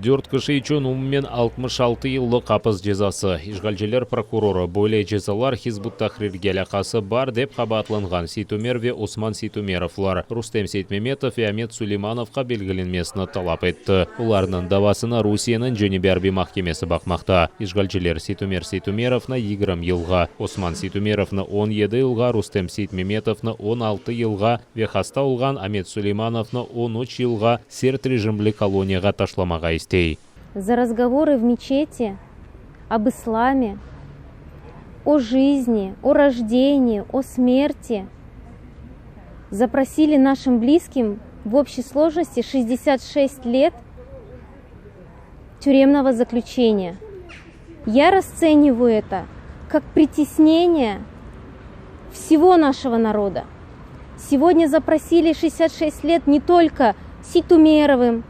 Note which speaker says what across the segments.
Speaker 1: Dört kişi içün umumen 66 yıllıq apis cezası. İşğalciler prokurorı, böyle cezalar Hizb ut-Tahrirge alâqası bar dep qabaatlanğan Seytumer ve Osman Seytumerovlar, Rustem Seytmemetov ve Amet Suleymanovqa belgilenmesini talap etti. Olarnıñ davasını Rusiyeniñ Cenübiy arbiy mahkemesi baqmaqta. İşğalciler Seytumer Seytumerovnı 20 yılğa, Osman Seytumerovnı 17 yılğa, Rustem Seytmemetovnı 16 yılğa ve hasta olğan Amet Suleymanovnı 13 yılğa sert rejimli koloniyağa taşlamağa istey.
Speaker 2: За разговоры в мечети об исламе, о жизни, о рождении, о смерти запросили нашим близким в общей сложности 66 лет тюремного заключения. Я расцениваю это как притеснение всего нашего народа. Сегодня запросили 66 лет не только Сейтумеровым,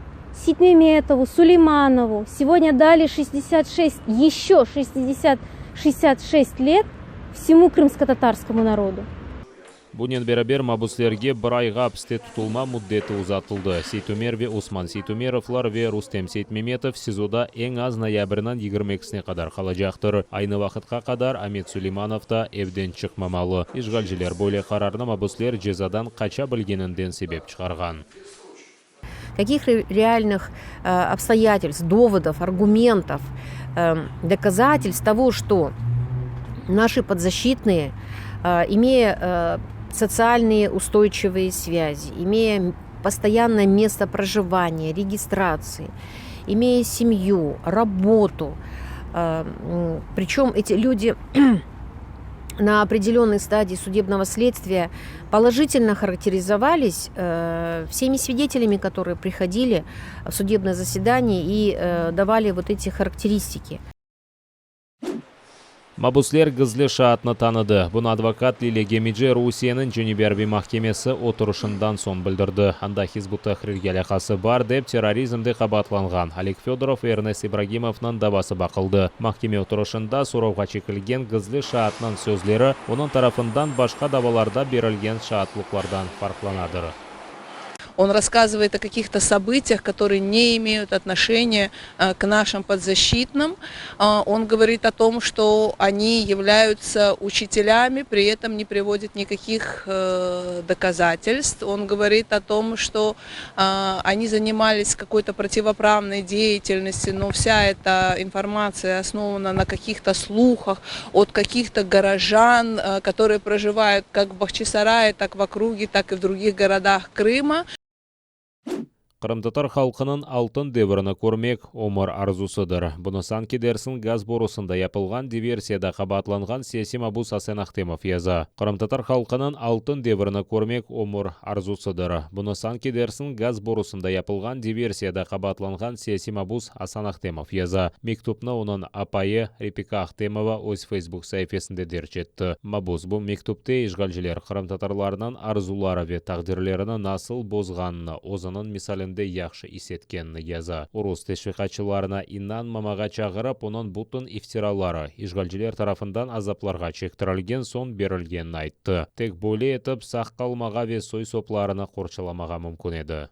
Speaker 2: Сейтмеметову, Сулейманову. Сегодня дали 66, еще 60, 66 лет всему крымско-татарскому народу.
Speaker 1: Bunen beraber mabüslerge bir ayğa apiste tutulma müddeti uzatıldı. Seytumer ve Osman Seytumerovlar ve Rustem Seytmemetov SİZOda eñ az noyabrniñ 22-sine qadar qalacaqtır. Aynı vaqıtqa qadar Amet Suleymanov da evden çıqmamalı. İşğalciler böyle qararnı mabüsler cezadan qaça bilgeninden sebep çıqarğan.
Speaker 3: Каких реальных обстоятельств, доводов, аргументов, доказательств того, что наши подзащитные, имея социальные устойчивые связи, имея постоянное место проживания, регистрации, имея семью, работу, причем эти люди на определенной стадии судебного следствия положительно характеризовались всеми свидетелями, которые приходили в судебное заседание и давали вот эти характеристики.
Speaker 1: Mabüsler gizli şaatnı tanıdı. Bunı advokat Lilâ Gemeci Rusiyeniñ Cenübiy arbiy mahkemesi oturışından soñ bildirdi. Anda Hizb ut-Tahrirge alâqası bar dep terrorizmde qabaatlanğan Oleg Fedorov ve Ernest İbragimovnıñ davası baqıldı. Mahkeme oturışında soravğa çekilgen gizli şaatnıñ sözleri onıñ tarafından başqa davalarda berilgen şaatlıqlardan farqlanadır.
Speaker 4: Он рассказывает о каких-то событиях, которые не имеют отношения к нашим подзащитным. Он говорит о том, что они являются учителями, при этом не приводит никаких доказательств. Он говорит о том, что они занимались какой-то противоправной деятельностью, но вся эта информация основана на каких-то слухах от каких-то горожан, которые проживают как в Бахчисарае, так в округе, так и в других городах Крыма.
Speaker 1: Qırımtatar halqınıñ altın devrini körmek ömür arzusıdır. Bunı sanki dersiñ gaz borusında yapılğan diversiyada qabaatlanğan siyasiy mabus Asen Ahtemov yaza. Qırımtatar halqınıñ altın devrini körmek ömür arzusıdır. Bunı sanki dersiñ gaz borusında yapılğan diversiyada qabaatlanğan siyasiy mabus Asan Ahtemov yaza. Mektüpni onıñ apayı Repika Ahtemova öz Facebook saifesinde derc etti. Mabus bu mektüpte işğalciler qırımtatarlarnıñ arzuları ve taqdirlerini nasıl bozğanını özüniñ misalinde yahşı is etkenini yaza. Rus teşviqatçılarına inanmamağa çağırıp, onıñ bütün iftiraları işğalciler tarafından azaplarğa çektirilgen soñ berilgenini ayttı. Tek böyle etip sağ qalmağa ve soy-soplarını qorçalamağa mümkün edi.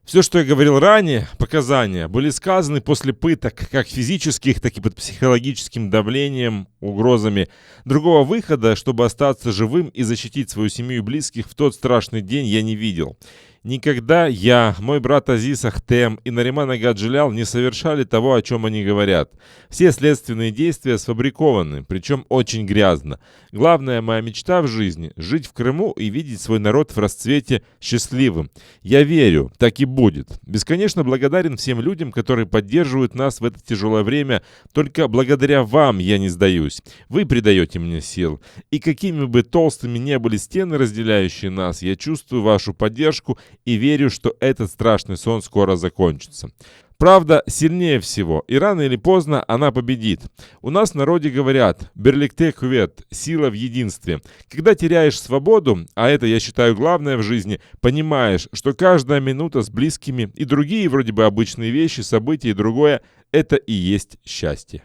Speaker 5: Все, что я говорил ранее, показания, были сказаны после пыток, как физических, так и под психологическим давлением, угрозами. Другого выхода, чтобы остаться живым и защитить свою семью и близких в тот страшный день, я не видел. Никогда я, мой брат Азиз Ахтем и Нариман ага Джелял не совершали того, о чем они говорят. Все следственные действия сфабрикованы, причем очень грязно. Главная моя мечта в жизни – жить в Крыму и видеть свой народ в расцвете счастливым. Я верю, так и будет. Бесконечно благодарен всем людям, которые поддерживают нас в это тяжелое время. Только благодаря вам я не сдаюсь. Вы придаете мне сил. И какими бы толстыми ни были стены, разделяющие нас, я чувствую вашу поддержку и верю, что этот страшный сон скоро закончится. Правда сильнее всего, и рано или поздно она победит. У нас в народе говорят «Birlikte quvet» – сила в единстве. Когда теряешь свободу, а это, я считаю, главное в жизни, понимаешь, что каждая минута с близкими и другие вроде бы обычные вещи, события и другое – это и есть счастье.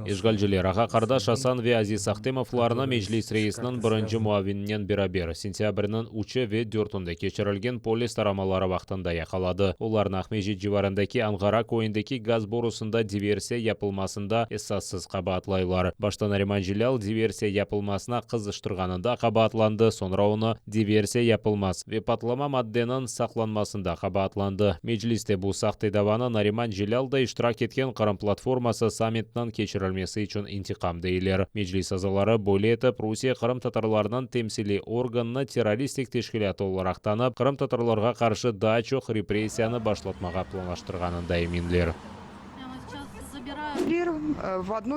Speaker 1: İşğalciler ağa-qardaş Asan ve Aziz Ahtemovlarnı Meclis reisiniñ birinci muavininen beraber sentâbrniñ üçü ve dörtünde keçirilgen polis aramaları vaqtında yaqaladı. Olarnı Aqmescit civarındaki Anğara köyündeki gaz borusında diversiya yapılmasında esassız qabaatlaylar. Başta Nariman Celâl diversiya yapılmasına qızıştırğanında qabaatlandı, soñra onı diversiya yapılması ve patlama maddeniñ saqlanmasında qabaatlandı. Mecliste bu sahte davanı Nariman Celâl da iştirak etken Qırım platforması sammitiniñ keçirilmesi içün intiqam deyler. Meclis azaları böyle etip Rusiye qırımtatarlarnıñ temsiliy organını terroristik teşkilâtı olaraq tanıp, qırımtatarlarğa qarşı daa çoq repressiyanı başlatmağa planlaştırğanında eminler.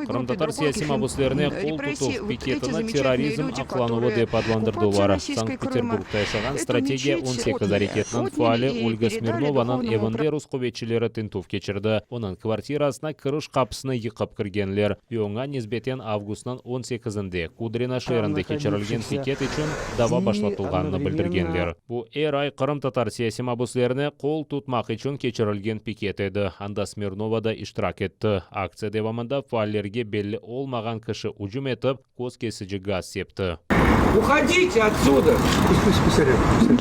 Speaker 1: Qırımtatar siyasiy mabüslerine qol tutuv piketini terrorizm aqlanuvı dep adlandırdılar. Sankt-Peterburgda yaşağan Strategiya 18 areketiniñ faali Olga Smirnovanıñ evinde rus quvetçileri tintüv keçirdi. Onıñ kvartirasına kiriş qapısını yıqıp kirgenler ve oña nisbeten avgustnıñ on sekizinde Kudrino şeerinde keçirilgen piket içün dava başlatılğanını bildirgenler. Bu er ay qırımtatar siyasiy mabüslerine qol tutmaq içün keçirilgen piket edi, anda Smirnova da iştirak etti. Aktsiya devamında faallerge belli olmağan kişi ücüm etip, köz kesici gaz septi.
Speaker 6: Uhodite otsuda!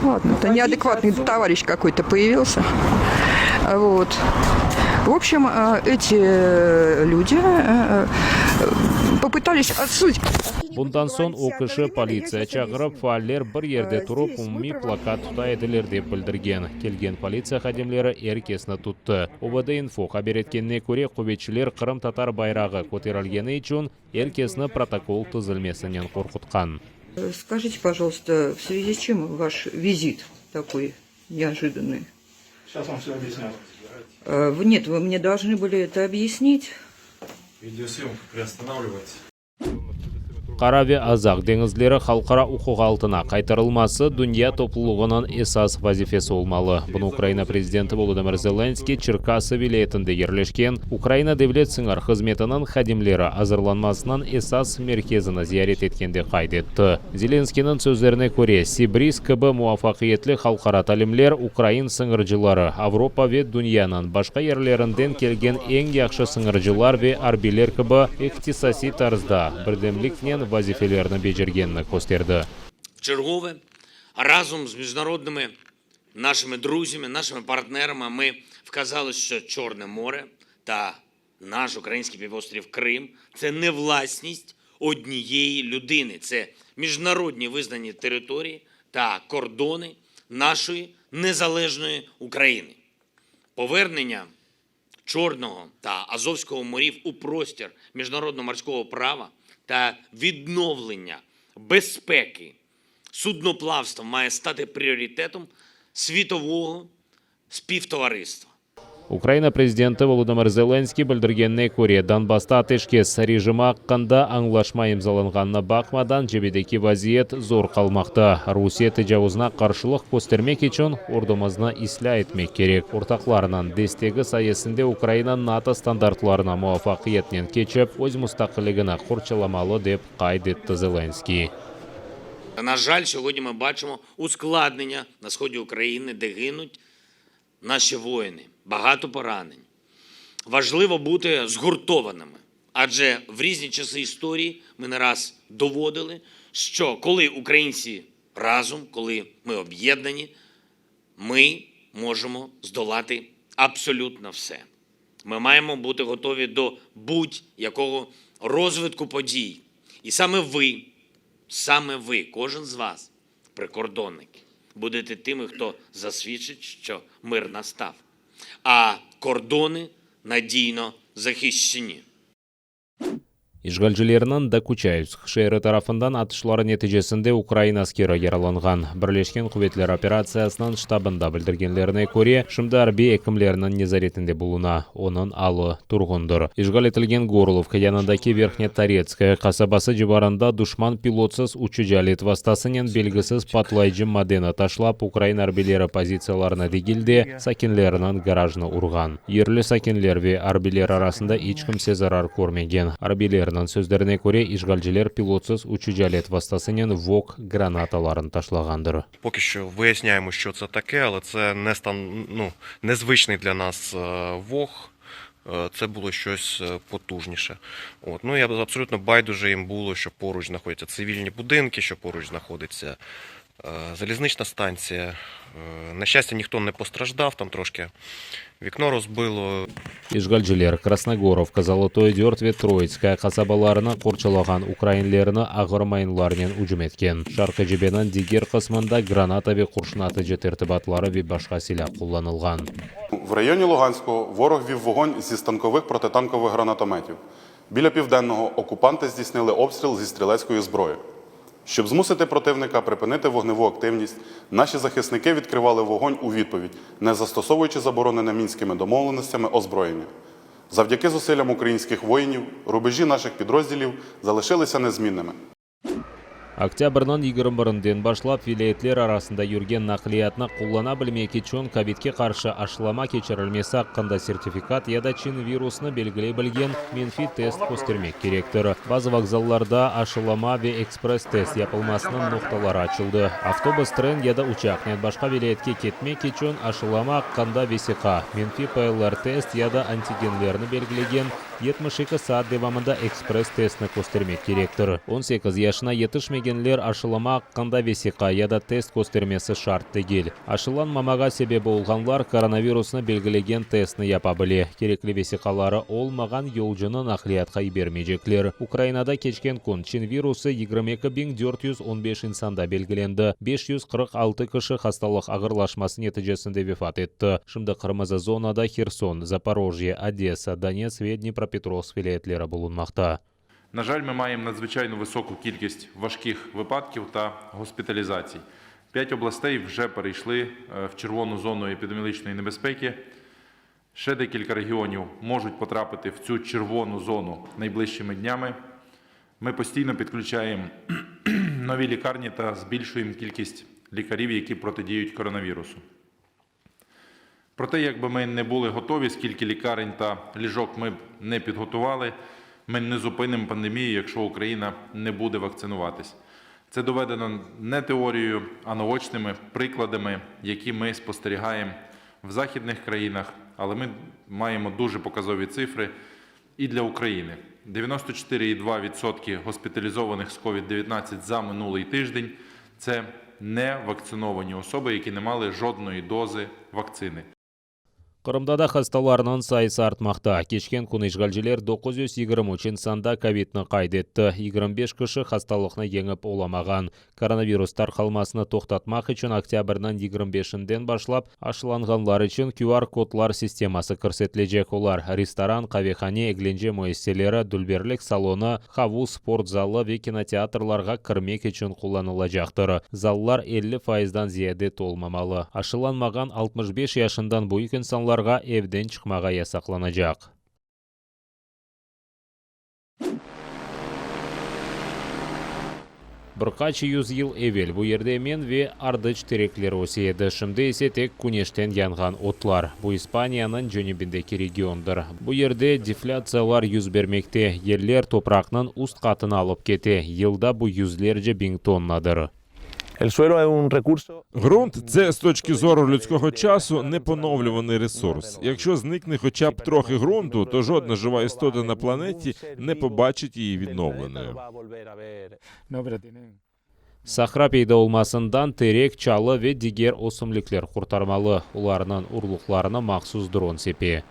Speaker 7: Ladno, eto neadekvatnıy tovarişç kakoy-to poyavilsâ. Vot. V obşem, eti lüdi popıtались otsud.
Speaker 1: Bundan soñ o kişi politsiya çağırıp, faaller bir yerde turıp, umumiy plakat tuta ediler, dep bildirgen. Kelgen politsiya hadimleri er kesni tuttı. OVD-İnfo haber etkenine köre, quvetçiler qırımtatar bayrağı köterilgeni içün er kesni protokol tizilmesinen qorqutqan.
Speaker 7: Skajite, pojaluysta, v svyazi s çem vaş vizit takoy neojidannyy?
Speaker 8: Seyças vam vse obyasnât.
Speaker 7: Net, vı mne dolžnı bıli eto obyasnit.
Speaker 8: Videosyomku priostanavrıvayte.
Speaker 1: Qara ve Azaq deñizleri halqara uquq altına qaytarılması dünya toplulığınıñ esas vazifesi olmalı. Bunı Ukraina prezidenti Volodımır Zelenskıy Çerkası vilâyetinde yerleşken Ukraina Devlet sıñır hızmetiniñ hadimleri azırlanmasınıñ esas merkezini ziyaret etkende qayd etti. Zelenskıynıñ sözlerine köre, Sibris kibi muvafaqiyetli halqara talimler ukrain sıñırcıları Avropa ve dünyanıñ başqa yerlerinden kelgen eñ yahşı sıñırcılar ve arbiyler kibi ihtisasiy tarzda birdemliknen vazifelerini becergenini kösterdi.
Speaker 9: Vçergove, razom z mijnarodnımi našimi druzyami, našimi partnerami mı vkazali, şço Çorne more ta Naş ukrainskiy pівostrів Krım, це не власність однієї людини, це міжнародні визнані території та кордони нашої незалежної України. Повернення Чорного та Азовського морів у простір міжнародного морського права та відновлення безпеки судноплавства має стати пріоритетом світового співтовариства.
Speaker 1: Ukraina prezidenti Volodımır Zelenskıy bildirgenine köre, Donbassta ateşkes rejimi aqqında añlaşma imzalanğanına baqmadan, cebedeki vaziyet zor qalmaqta. Rusiye tecavuzına qarşılıq köstermek içün ordumıznı islâ etmek kerek. Ortaqlarnıñ destegi sayesinde Ukraina NATO standartlarına muvafaqiyetnen keçip, öz mustaqilligini qorçalamalı, dep qayd etti Zelenskıy.
Speaker 9: Na jal, sögotni mı baçımo uskladnenya na shodİ Ukrainı, de ginut Naşi voїni, багато поранень. Важливо бути згуртованими, адже в різні часи історії ми не раз доводили, що коли українці разом, коли ми об'єднані, ми можемо здолати абсолютно все. Ми маємо бути готові до будь-якого розвитку подій. І саме ви, саме ви, кожен з вас, прикордонники, будете тими, хто засвідчить, що мир настав, а кордони надійно захищені.
Speaker 1: İşğalcilerniñ Dokuçayevsk şeeri tarafından atışları neticesinde ukrain askeri yaralanğan. Birleşken quvetler operatsiyasınıñ ştabında bildirgenlerine köre, şimdi arbiy ekimlerniñ nezaretinde buluna, onıñ alı turğundır. İşğal etilgen Gorlovka yanındaki Verhnetoretskoye qasabası civarında duşman pilotsız uçucı alet vastasınen belgisiz patlayıcı maddeni taşlap, ukrain arbiyleri pozitsiyalarına degil de, sakinleriniñ garajını urğan. Yerli sakinler ve arbiyler arasında iç kimse zarar körmegen. Arbiylerniñ sözlerine köre, işğalciler pilotsız uçucı alet vastasınen VOG granatalarını taşlağandır.
Speaker 10: Poki şço vıyasnâyemo, şço tse take, ale tse ne stan, nu, nezvıçnıy dlâ nas VOG. Це було щось потужніше. От. Ну, я абсолютно байдуже їм було, що поруч знаходяться цивільні будинки, що поруч знаходиться залізнична станція. На щастя, ніхто не постраждав, там трошки вікно розбило.
Speaker 1: İşğalciler Krasnogorovka, Zolotoye Dört ve Troitskaya qasabalarını qorçalağan ukrainlerni ağır mayınlarnen ücüm etken. Şarqiy cebeniñ diger qısmında granata ve qurşun atıcı tertibatları ve başqa silâ qullanılğan.
Speaker 11: В районі Луганського ворог вів вогонь зі станкових протитанкових гранатометів. Біля Південного окупанти здійснили обстріл зі стрілецької зброї. Щоб змусити противника припинити вогневу активність, наші захисники відкривали вогонь у відповідь, не застосовуючи заборонене мінськими домовленостями озброєння. Завдяки зусиллям українських воїнів рубежі наших підрозділів залишилися незмінними.
Speaker 1: Oktâbrniñ 21-inden başlap vilâyetler arasında yürgen naqliyatnı qullana bilmek içün kovidke qarşı aşılama keçirilmesi aqqında sertifikat ya da çin virusını belgiley bilgen menfiy test köstermek kerektir. Bazı vokzallarda aşılama ve ekspress-test yapılmasınıñ noqtaları açıldı. Avtobus, tren ya da uçaqnen başqa vilâyetke ketmek içün aşılama aqqında vesiqa, menfiy PLR-test ya da antigenlerni belgilegen 72 saat devamında ekspress-testni köstermek kerektir. 18 yaşına yetişmegenler aşılama aqqında vesiqa ya da test köstermesi şart degil. Aşılanmamağa sebebi olğanlar koronavirusnı belgilegen testni yapa bile. Kerekli vesiqaları olmağan yolcunı naqliyatqa yibermeycekler. Ukrainada keçken kün çin virusı 22 415 insanda belgilendi, 546 kişi hastalıq ağırlaşması neticesinde vefat etti. Şimdi qırmızı zonada Herson, Zaporojye, Odessa, Donetsk ve Dnepropetrovsk vilâyetleri bulunmaqta.
Speaker 12: На жаль, ми маємо надзвичайно високу кількість важких випадків та госпіталізацій. П'ять областей вже перейшли е, в червону зону епідеміологічної небезпеки. Ще декілька регіонів можуть потрапити в цю червону зону найближчими днями. Ми постійно підключаємо нові лікарні та збільшуємо кількість лікарів, які протидіють коронавірусу. Проте, якби ми не були готові, скільки лікарень та ліжок ми б не підготували, ми не зупинимо пандемію, якщо Україна не буде вакцинуватись. Це доведено не теорією, а наочними прикладами, які ми спостерігаємо в західних країнах, але ми маємо дуже показові цифри і для України. 94,2% госпіталізованих з COVID-19 за минулий тиждень це невакциновані особи, які не мали жодної дози вакцини.
Speaker 1: Qırımda da hastalarnıñ sayısı artmaqta. Keçken kün işğalciler 923 insanda kovidni qayd etti. 25 kişi hastalıqnı yeñip olamağan. Koronavirus tarqalmasını toqtatmaq içün oktâbrniñ 25-inden başlap aşılanğanlar içün QR-kodlar sisteması kirsetilecek. Olar restoran, qavehane, eglence müessiseleri, dülberlik salonı, havuz, sport zalı ve kinoteatrlarğa kirmek içün qullanılacaqtır. Zallar 50 faizdan ziyade tolmamalı. Aşılanmağan 65 yaşından büyük insanlarğa evden çıqmağa yasaqlanacaq. Bir qaç yüz yıl evel bu yerde emen ve ardıç terekleri öse edi, şimdi ise tek küneşten yanğan otlar. Bu İspaniyanıñ cenübindeki regiondır. Bu yerde deflâtsiyalar yüz bermekte, yeller topraqnıñ üst qatını alıp kete, yılda bu yüzlerce biñ tonnadır.
Speaker 5: Ґрунт це з точки зору людського часу непоновлюваний ресурс. Якщо зникне хоча б трохи ґрунту, то жодна жива істота на планеті не побачить її відновленою.
Speaker 1: Sahra peyda olmasından terek, çalı ve diger ösümlikler qurtarmalı. Olarnıñ urluqlarını mahsus dron sepe.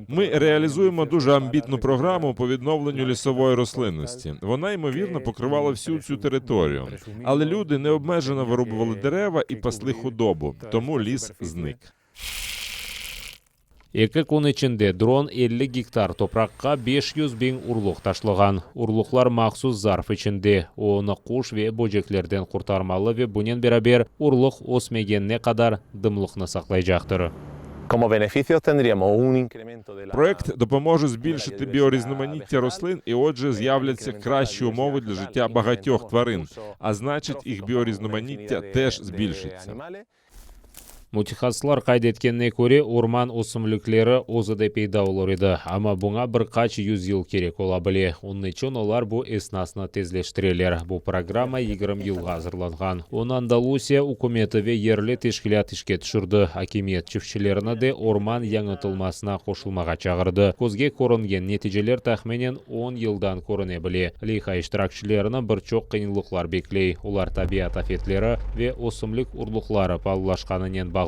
Speaker 5: Ми реалізуємо дуже амбітну програму по відновленню лісової рослинності. Вона ймовірно покривала всю цю територію, але люди необмежено вирубували дерева і пасли худобу, тому ліс зник.
Speaker 1: Eki kün içinde dron 50 gektar topraqqa 500 biñ urluq taşlağan. Urluqlar mahsus zarf içinde. O, onı quş ve böceklerden qurtarmalı ve bunen beraber urluq ösmegenine qadar dımlıqnı saqlaycaqtır.
Speaker 5: Проект допоможе збільшити біорізноманіття рослин і, отже, з'являться кращі умови для життя багатьох тварин, а значить, їх біорізноманіття теж збільшиться.
Speaker 1: Mütehassıslar qayd etkenine köre, orman ösümlikleri özü de peyda olur edi, amma buña bir qaç yüzyıl kerek ola bile. Onıñ içün olar bu esnasnı tezleştireler. Bu programma 20 yılğa azırlanğan. Onı Andalusiya ükümeti ve yerli teşkilât işke tüşürdi. Akimiyet çiftçilerni de orman yañıtılmasına qoşulmağa çağırdı. Közge körüngen neticeler tahminen on yıldan körüne bile. Leyha iştirakçilerini bir çoq qıyınlıqlar bekley, olar tabiat afetleri ve ösümlik urluqları paalılaşqanınen bağlıdır.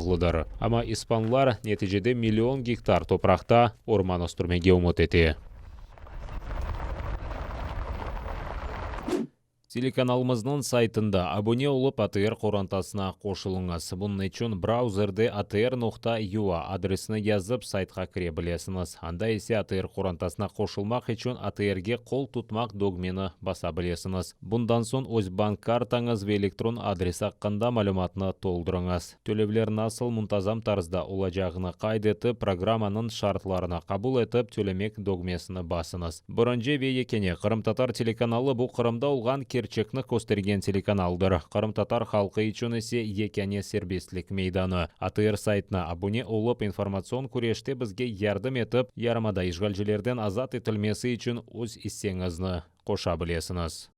Speaker 1: Amma ispanlar neticede million gektar topraqta orman östürmege ümüt ete. Telekanalımıznıñ saytında abune olıp ATR qorantasına qoşulıñız. Bunıñ içün brauzerde atr noqta ua adresini yazıp saytqa kire bilesiñiz. Anda ise ATR qorantasına qoşulmaq içün ATRge qol tutmaq dögmeni basa bilesiñiz. Bundan soñ öz bank kartañız ve elektron adresi aqqında malümatnı toldurıñız. Tölevler nasıl muntazam tarzda olacağını qayd etip, programmanıñ şartlarını qabul etip, Tölemek dögmesini basıñız. Birinci ve yekâne qırımtatar telekanalı bu Qırımda olğan kerçekni köstergen telekanaldır. Qırımtatar halqı içün ise yekâne serbestlik meydanı. ATR saytına abune olıp, informatsion küreşte bizge yardım etip, yarımada işğalcilerden azat etilmesi içün öz isseñizni qoşa bilesiñiz.